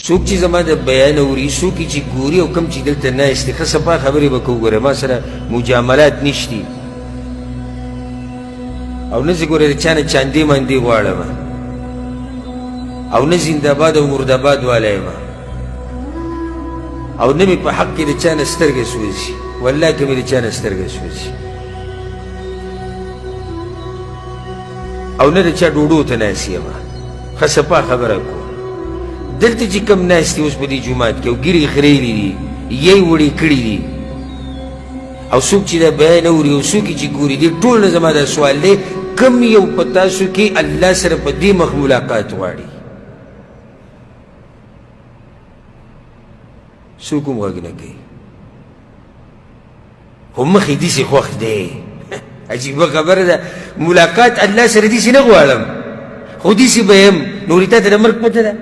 څوک چې زما د بیان اوري، څوک چې ګوري او کوم چې دلته ناست دي، ښه صفا خبرې به کوو. ګوره، ما سره مجاملات نشتي او نه زه ګوره د چا نه چاندې ماندې غواړم او نه زندهباد او مرداباد والا یم او نه مې په حق کې د چا نه سترګه سوځي، والله که مې د چا نه سترګه سوځي او نه د چا ډوډو ته ناست یم. ښه صفا خبره کوم. دلته چې کوم ناست دي اوس په دې جومات کې او ږیرې خریلي دي، یې وړې کړي دي، او څوک چې دا بیان اوري او څوک چې ګوري، دې ټول نه زما دا سوال دی، کوم یو په تاسو کې الله سره په دې مخ ملاقات غواړي؟ څوک هم غږ نه کوي، خو مخ یې داسې خوښ دی. عجیبه خبره ده، ملاقات الله سره داسې نه غواړم، خو داسې به یم. نورې تا ته د مرګ پته ده؟